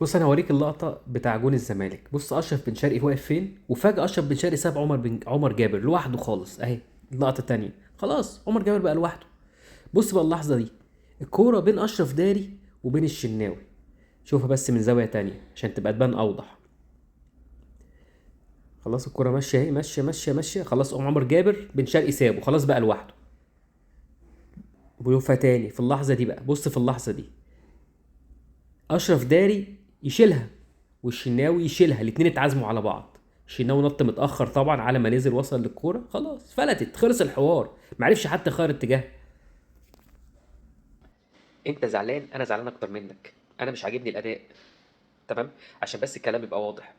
بص انا هوريك اللقطة بتاع جون الزمالك. بص اشرف بن شرقي واقف فين، وفجاة اشرف بن شرقي ساب عمر جابر لوحده خالص. اهي اللقطة الثانية، خلاص عمر جابر بقى لوحده. بص بقى اللحظة دي الكورة بين اشرف داري وبين الشناوي، شوفها بس من زاوية تانية عشان تبقى تبان اوضح. خلاص الكورة ماشية اهي، ماشية ماشية ماشية، خلاص قوم عمر جابر بن شرقي سابه خلاص بقى لوحده. ويوفى تاني في اللحظة دي بقى، بص في اللحظة دي اشرف داري يشيلها والشناوي يشيلها، الاتنين اتعازموا على بعض. الشناوي نط متاخر طبعا على ما نزل وصل للكورة، خلاص فلتت، خلص الحوار، معرفش حتى يغير اتجاه. انت زعلان، انا زعلان اكتر منك، انا مش عاجبني الاداء، تمام؟ عشان بس الكلام يبقى واضح،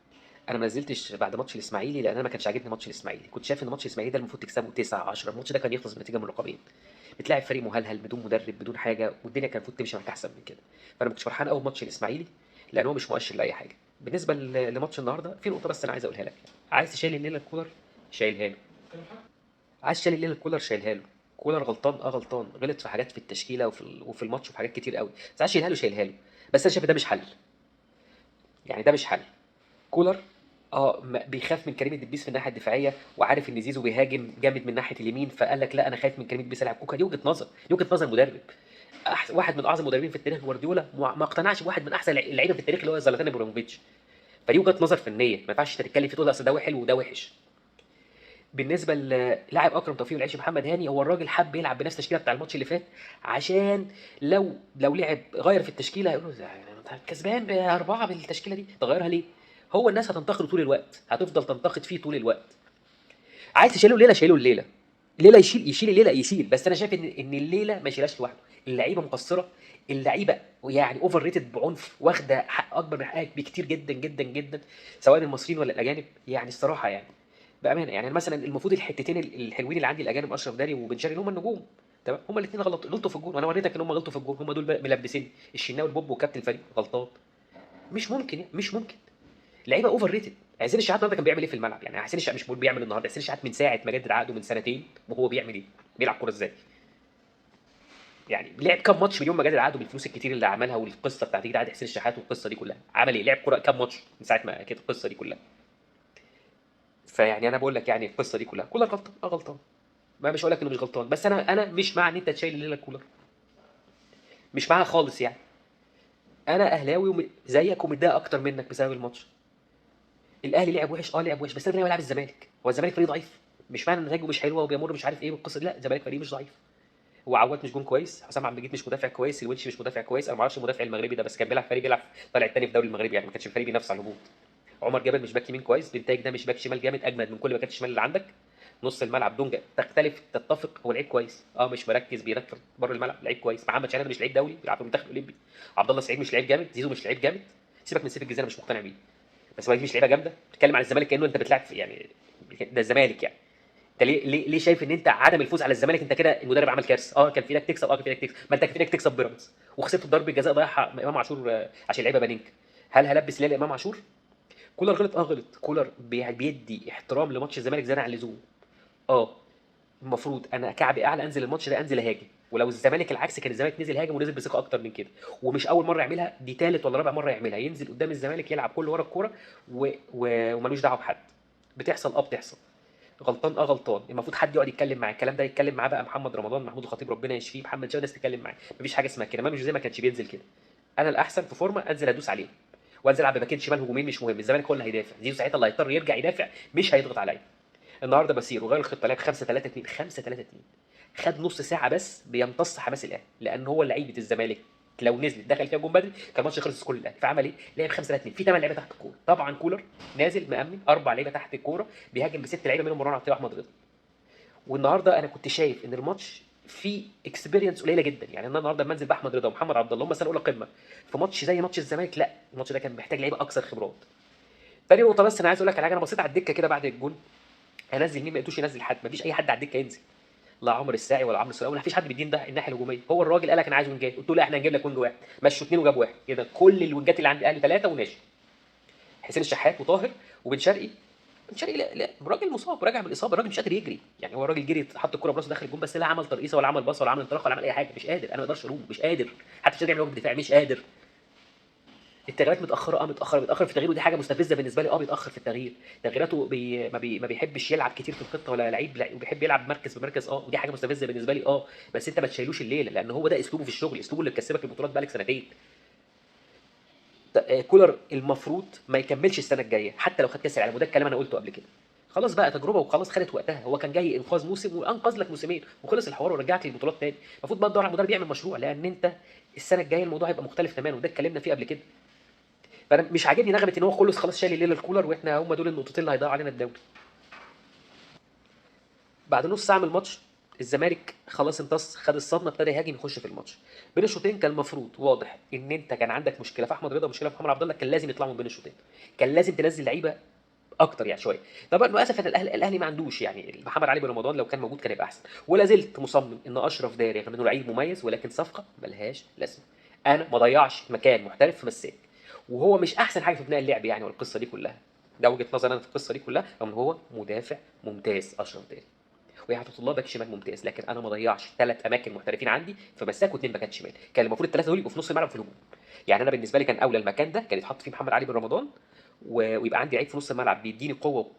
انا ما نزلتش بعد ماتش الاسماعيلي لان انا ما كانش عاجبني ماتش الاسماعيلي، كنت شايف ان ماتش الاسماعيلي ده المفروض تكسبه 9 10، الماتش ده كان يخلص بنتيجة من رقمين. بتلاعب فريق مهلهل بدون مدرب بدون حاجة، والدنيا كان المفروض تمشي معاك احسن من كده. فانا ما كنتش فرحان قوي بماتش الاسماعيلي لان هو مش مؤشر لاي حاجة. بالنسبة لماتش النهارده في نقطة بس انا عايز اقولها لك، عايز تشيل الليلة الكولر شايلها له، عايز تشيل الليلة الكولر شايلها له. كولر غلطان، غلطان، غلط في حاجات في التشكيلة وفي الماتش وفي حاجات كتير قوي، بس عايز شيلها له شايلها له. بس انا شايف ده مش حل، يعني ده مش حل. كولر بيخاف من كريم الدبيس في الناحية الدفاعية، وعارف ان زيزو بيهاجم جامد من ناحية اليمين، فقال لك لا انا خايف من كريم الدبيس العب كوكا. دي وجهه نظر، دي وجهه نظر مدرب. واحد من اعظم المدربين في التاريخ جوارديولا ما اقتنعش بواحد من احسن اللعيبة في التاريخ اللي هو زلاتان ابراهيموفيتش. فدي وجهه نظر فنية، ما ينفعش تتكلم فيه تقول اصل ده حلو وده وحش. بالنسبة للاعب اكرم توفيق والعيش محمد هاني، هو الراجل حب يلعب بنفس التشكيلة بتاع الماتش اللي فات، عشان لو لعب غير في التشكيلة هيقولوا انت كسبان ب4 بالتشكيله دي، تغيرها ليه؟ هو الناس هتنتقده طول الوقت، هتفضل تنتقد فيه طول الوقت. عايز تشيله الليلة شيله الليلة، ليلة يشيل الليلة يشيل، بس انا شايف ان الليلة ما يشيلهاش لوحده، اللعيبة مقصرة، اللعيبة يعني overrated بعنف، واخده حق اكبر من حقها بكتير جدا جدا جدا، سواء المصريين ولا الاجانب. يعني الصراحة يعني بامانه، يعني مثلا المفروض الحتتين الحلوين اللي عندي الاجانب اشرف داري وبن شرقي هم النجوم، تمام؟ هم الاثنين غلطوا في الجون، وانا وريتك ان هم غلطوا في الجون، هم دول ملبسين الشناوي البوب وكابتن الفريق غلطان. مش ممكن يعني، مش ممكن لعيبة overrated. حسين الشحات النهارده كان بيعمل ايه في الملعب؟ يعني حسين الشحات مش بقول بيعمل النهارده، حسين الشحات من ساعة ما جدد عقده من سنتين وهو بيعمل ايه؟ بيلعب كورة ازاي؟ يعني لعب كام ماتش من يوم ما جدد عقده بالفلوس الكتير اللي عملها والقصه بتاعت تجديد عقد حسين الشحات والقصه دي كلها، عمل ايه؟ لعب كورة كام ماتش من ساعة ما كانت القصة دي كلها؟ فيعني انا بقول لك يعني القصة دي كلها كولر غلطان، غلطان، ما مش هقول لك انه مش غلطان، بس انا مش مع ان انت تشيل الليلة كولر، مش معاها خالص. يعني انا اهلاوي زيك ومتضايق اكتر منك بسبب الماتش. الاهلي لعب وحش، لعب وحش، بس انا بلعب الزمالك، هو الزمالك فريق ضعيف، مش معنى ان نتائجه مش حلوة وبيمر مش عارف ايه والقصه دي، لا الزمالك فريق مش ضعيف. هو عواد مش جون كويس، حسام عبد المجيد مش مدافع كويس، الونش مش مدافع كويس، انا ما اعرفش المدافع المغربي ده، بس كان بيلعب فريق بيلعب طالع الثاني في الدوري المغربي، يعني ما كانش فريق بينافس على الهبوط. عمر جابر مش باك يمين كويس، بنتاج ده مش باك شمال جامد، اجمد من كل باكات الشمال اللي عندك. نص الملعب دونجا تختلف تتفق، هو لعيب كويس، مش مركز بيركب بره الملعب، لعيب كويس. محمد شحاته مش لعيب دولي بيلعب في المنتخب الاولمبي، عبد الله سعيد مش لعيب جامد، زيزو مش لعيب جامد، سيبك من سيف الجزيرة مش مقتنع بيه، بس هو دي مش لعيبة جامدة. بتتكلم عن الزمالك كانه انت بتلعب يعني ده الزمالك، يعني انت ليه شايف ان انت عدم الفوز على الزمالك انت كده المدرب عمل كارثة؟ كان في ايدك تكسب، كان في ايدك تكسب، ما انت كان في ايدك تكسب بيراميدز وخسرت بضربه جزاء ضيعها امام عاشور عشان لعيبة بانينك. هل هلبس ليلى امام عاشور؟ كولر غلط، غلط. كولر بيدي احترام لماتش الزمالك زيادة عن اللزوم. المفروض انا كعبي اعلى انزل الماتش ده، انزل اهاجم، ولو الزمالك العكس كان الزمالك نزل هاجم ونزل بثقة اكتر من كده، ومش اول مرة يعملها، دي ثالث ولا رابع مرة يعملها، ينزل قدام الزمالك يلعب كله ورا الكورة وملوش دعوه بحد. بتحصل، بتحصل. غلطان، غلطان. المفروض حد يقعد يتكلم معاه الكلام ده، يتكلم معاه بقى محمد رمضان، محمود الخطيب ربنا يشفيه، محمد شوقي، الناس تتكلم معاه. مفيش حاجة اسمها كده، ما مش زي ما كانش بينزل كده. انا الاحسن في فورمه انزل ادوس عليه وانزل العب بباكين شمال هجومين، مش مهم الزمالك هو اللي هيدافع، زيزو ساعتها اللي هيضطر يرجع يدافع، مش هيضغط عليا. النهارده بسير وغير الخطة، لعب 5-3-2، 5-3-2، خد نص ساعة بس بيمتص حماس الاهلي، لان هو لعيبة الزمالك لو نزلت دخل فيها جون بدري كان الماتش خلص كل الاهلي. فعمل ايه؟ لعب 5-3-2 في 8 لعيبة تحت الكورة، طبعا كولر نازل مأمن 4 لعيبة تحت الكورة، بيهاجم ب6 لعيبة منهم مروان عطية واحمد رضا. والنهارده انا كنت شايف ان الماتش فيه experience قليله جدا، يعني انا النهارده لما انزل باحمد رضا ومحمد عبد الله هم سنة اولى قمة في ماتش زي ماتش الزمالك، لا الماتش ده كان محتاج لعيبة اكثر خبرات. تاني نقطة بس انا عايز اقول لك على حاجة، انا بصيت على الدكة كده بعد الجون، هنزل مين؟ ما لقيتوش ينزل حد، ما فيش اي حد على الدكة ينزل، لا عمرو الساعي ولا عمرو السوليه، ولا فيش حد بيدين ده الناحية الهجومية. هو الراجل قال لك انا عايز وينجات، قلت له لا احنا هنجيب لك wing واحد، مشوا 2 وجاب واحد كده، كل الوينجات اللي عند الاهلي 3 وناشئ، حسين الشحات وطاهر وبن شرقي. بن شرقي لا الراجل مصاب، راجع من الاصابة، الراجل مش قادر يجري، يعني هو الراجل جري حط الكورة براسه داخل الجون، بس لا عمل ترقيصه ولا عمل باصة ولا عمل انطلاقة ولا عمل اي حاجة، مش قادر، انا ما اقدرش الومه، مش قادر، حتى مش قادر يعمل واجب دفاعي، مش قادر. التغييرات متاخرة، متاخرة، بيتاخر في التغيير، ودي حاجة مستفزة بالنسبة لي. بيتاخر في التغيير، تغييراته ما بيحبش يلعب كتير في الخطة ولا لعيب، لا وبيحب يلعب مركز بمركز، ودي حاجة مستفزة بالنسبة لي. بس انت ما تشيلوش الليلة، لان هو ده اسلوبه في الشغل، اسلوبه اللي مكسبك البطولات بقالك سنتين. كولر المفروض ما يكملش السنة الجاية حتى لو خد كاس العالم، وده الكلام انا قلته قبل كده. خلاص بقى تجربه وخلاص خدت وقتها، هو كان جاي انقاذ موسم وانقذ لك موسمين وخلص الحوار ورجعك للبطولات تاني. المفروض بقى تدور على مدرب يعمل مشروع، لان انت السنة الجاية الموضوع هيبقى مختلف تماما، وده اتكلمنا فيه قبل كده. فانا مش عاجبني نغمة ان هو خلص خلاص شال الليلة الكولر، واحنا هم دول النقطتين اللي هيضيعوا علينا الدوري. بعد نص ساعة من الماتش الزمالك خلاص امتص، خد الصدمة، ابتدى يهاجم يخش في الماتش. بين الشوطين كان المفروض واضح ان انت كان عندك مشكلة في احمد رضا ومشكلة في محمد عبد الله، كان لازم يطلعوا من بين الشوطين، كان لازم تنزل لعيبة اكتر يعني شوية. طبعا للاسف ان الاهلي ما عندوش، يعني محمد علي بن رمضان لو كان موجود كان يبقى احسن. ولا زلت مصمم ان اشرف داري رغم انه لعيب مميز ولكن صفقة ملهاش لازمه. انا ما ضيعش مكان محترف في مساك، وهو مش احسن حاجة في بناء اللعب يعني، والقصه دي كلها ده وجهه نظري انا في القصة دي كلها، رغم ان هو مدافع ممتاز اشرف داري ويا الله باك شمال ممتاز، لكن انا ما ضيعش 3 اماكن محترفين عندي في مساك و2 باكات شمال. كان المفروض الثلاثة دول يبقوا في نص الملعب في الهجوم. يعني انا بالنسبة لي كان اولى المكان ده كان يتحط فيه محمد علي بن رمضان، ويبقى عندي لعيب في نص الملعب بيديني قوة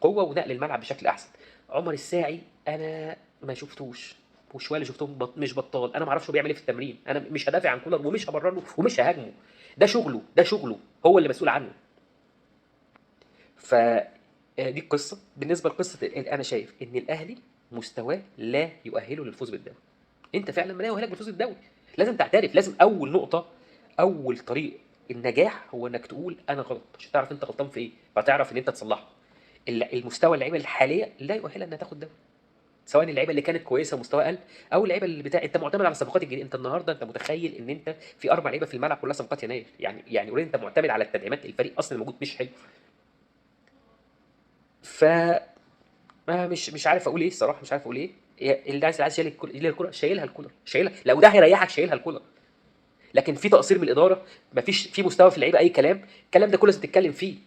ونقل الملعب بشكل احسن. عمر الساعي انا ما شفتوش، وشوية اللي شفتهم مش بطال، انا ما اعرفش هو بيعمل ايه في التمرين. انا مش هدافع عن كولر ومش هبرر له ومش ههاجمه، ده شغله، ده شغله هو اللي مسؤول عنه. ف دي القصة. بالنسبة لقصة انا شايف ان الاهلي مستواه لا يؤهله للفوز بالدوري. انت فعلا ما لا يؤهلك للفوز بالدوري، لازم تعترف. لازم اول نقطة، اول طريق النجاح هو انك تقول انا غلط، عشان تعرف انت غلطان في ايه، فتعرف ان انت تصلحه. المستوى اللعيبة الحالية لا يؤهلها انها تاخد دوري، سواء اللعيبة اللي كانت كويسة ومستوى اقل او اللعيبة اللي بتاع. انت معتمد على الصفقات الجديدة. انت النهارده انت متخيل ان انت في 4 لعيبة في الملعب كلها صفقات يناير، يعني already انت معتمد على التدعيمات، الفريق اصلا الموجود مش حلو. ف مش عارف اقول ايه الصراحة، مش عارف اقول ايه. اللي عايز يشيل الكورة شايلها الكولر، شايلها. لو ده هيريحك شايلها الكولر، لكن في تقصير من الادارة، مفيش في مستوى في اللعيبة، اي كلام. الكلام ده كله لازم تتكلم فيه.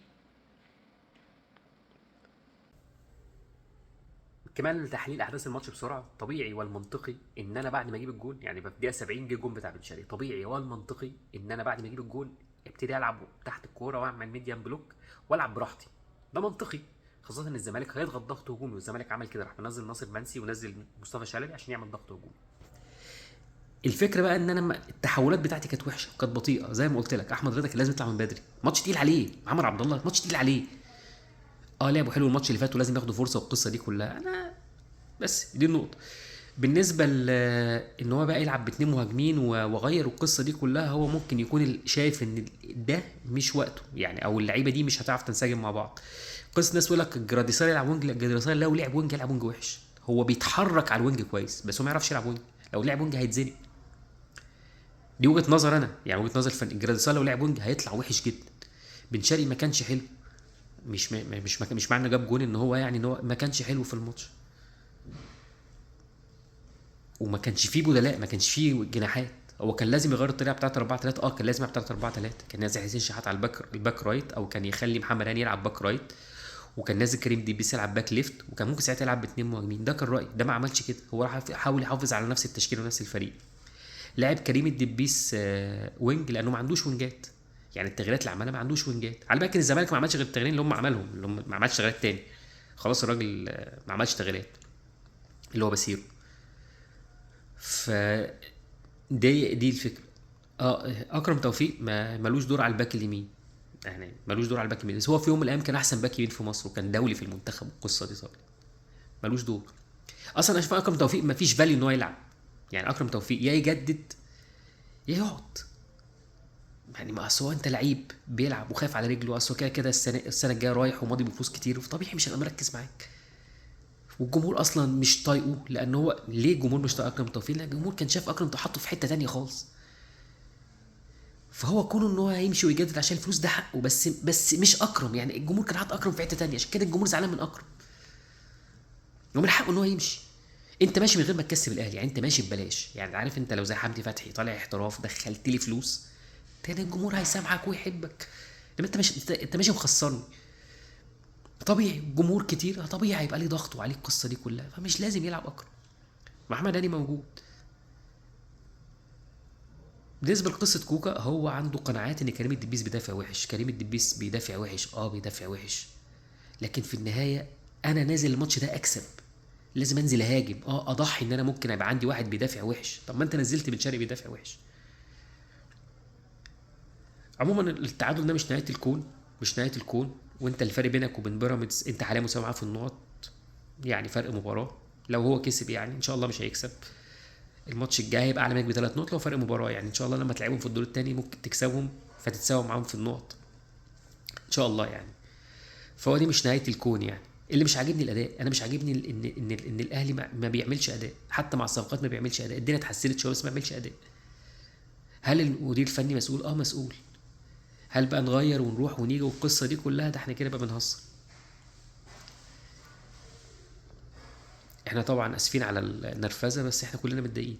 كمان تحليل احداث الماتش بسرعة. طبيعي والمنطقي ان انا بعد ما اجيب الجون، يعني في الدقيقة 70 جه الجون بتاع بن شرقي، طبيعي والمنطقي ان انا بعد ما اجيب الجون ابتدي العب تحت الكورة واعمل medium block والعب براحتي، ده منطقي، خاصة ان الزمالك هيضغط ضغط هجومي، والزمالك عمل كده، راح منزل ناصر منسي ونزل مصطفى شلبي عشان يعمل ضغط هجومي. الفكرة بقى ان انا التحولات بتاعتي كانت وحشة وكانت بطيئه، زي ما قلت لك احمد رضا كان لازم يطلع من بدري، ماتش تقيل عليه، محمد عبد الله ماتش تقيل عليه، لعبوا حلو الماتش اللي فات ولازم ياخدوا فرصة والقصه دي كلها. انا بس دي النقطة. بالنسبة ان هو بقى يلعب باتنين مهاجمين وغير القصة دي كلها، هو ممكن يكون شايف ان ده مش وقته يعني، او اللعيبة دي مش هتعرف تنسجم مع بعض. قصة ناس تقول لك جراديسار يلعب wing، لا جراديسار لو لعب wing يلعب wing وحش، هو بيتحرك على ال wing كويس بس هو ما يعرفش يلعب wing، لو لعب wing هيتزنق. دي وجهه نظر انا يعني، وجهه نظر فن. جراديسار لو لعب wing هيطلع وحش جدا. بن شرقي ما كانش حلو، مش مش مش معنى جاب جون ان هو يعني ان هو ما كانش حلو في الماتش، وما كانش فيه بدلاء، ما كانش فيه جناحات، هو كان لازم يغير الطريقة بتاعت 4-3، كان لازم يلعب 3-4-3، كان نازل حسين شحات على ال back right، او كان يخلي محمد هاني يلعب back right، وكان نازل كريم ديبيس يلعب back left، وكان ممكن ساعتها يلعب باثنين مهاجمين. ده كان رايي، ده ما عملش كده، هو راح حاول يحافظ على نفس التشكيلة ونفس الفريق. لعب كريم الدبيس wing لانه ما عندوش وينجات، يعني التغييرات اللي عملها ما عندوش وينجات. على بالك الزمالك ما عملش غير التغييرين اللي هم عملهم، اللي هم ما عملش تغييرات تاني، خلاص الراجل ما عملش تغييرات اللي هو بسيرو. ف دي الفكرة. اكرم توفيق ما ملوش دور على ال back اليمين، يعني ملوش دور على ال back اليمين، بس هو في يوم من الايام كان احسن back يمين في مصر وكان دولي في المنتخب والقصه دي، طبعا ملوش دور اصلا. انا شايف اكرم توفيق ما فيش value ان هو يلعب، يعني اكرم توفيق يا يجدد يا يقعد، يعني ما اصل هو انت لعيب بيلعب وخايف على رجله، اصل كده كده السنة الجاية رايح وماضي بفلوس كتير، فطبيعي مش هيبقى مركز معاك. والجمهور اصلا مش طايقة، لان هو ليه الجمهور مش طايق اكرم توفيق؟ لان الجمهور كان شاف اكرم حطه في حتة تانية خالص، فهو كونه ان هو هيمشي ويجدد عشان الفلوس ده حقه، بس مش اكرم، يعني الجمهور كان حاطط اكرم في حتة تانية، عشان كده الجمهور زعلان من اكرم، ومن حقه ان هو يمشي. انت ماشي من غير ما تكسب الاهلي، يعني انت ماشي ببلاش، يعني عارف انت لو زي حمدي فتحي طالع احتراف دخلت لي فلوس تاني الجمهور هيسامحك ويحبك، لما انت ماشي انت ماشي مخسرني. طبيعي جمهور كتير طبيعي هيبقى ليه ضغط وعليه القصة دي كلها، فمش لازم يلعب اكرم. محمد هاني موجود. بالنسبة لقصة كوكا، هو عنده قناعات ان كريم الدبيس بيدافع وحش، كريم الدبيس بيدافع وحش، بيدافع وحش، لكن في النهاية انا نازل الماتش ده اكسب، لازم انزل اهاجم، اضحي ان انا ممكن ابقى عندي واحد بيدافع وحش. طب ما انت نزلت بن شرقي بيدافع وحش. عموما التعادل ده مش نهاية الكون، مش نهاية الكون، وانت الفرق بينك وبين بيراميدز انت حاليا مساوي معاه في النقط، يعني فرق مباراة. لو هو كسب يعني ان شاء الله مش هيكسب الماتش الجاي، هيبقى اعلى منك ب3 نقط لو فرق مباراة، يعني ان شاء الله لما تلعبهم في الدور الثاني ممكن تكسبهم فتتساوى معاهم في النقط ان شاء الله يعني. فهو دي مش نهاية الكون يعني. اللي مش عاجبني الاداء، انا مش عاجبني ان الاهلي ما بيعملش اداء، حتى مع الصفقات ما بيعملش اداء. الدنيا اتحسنت شوية بس ما بيعملش اداء. هل المدير الفني مسؤول؟ مسؤول. هل بقى نغير ونروح ونيجي والقصه دي كلها؟ ده احنا كده بقى بنهزر. احنا طبعا اسفين على النرفزه، بس احنا كلنا متضايقين.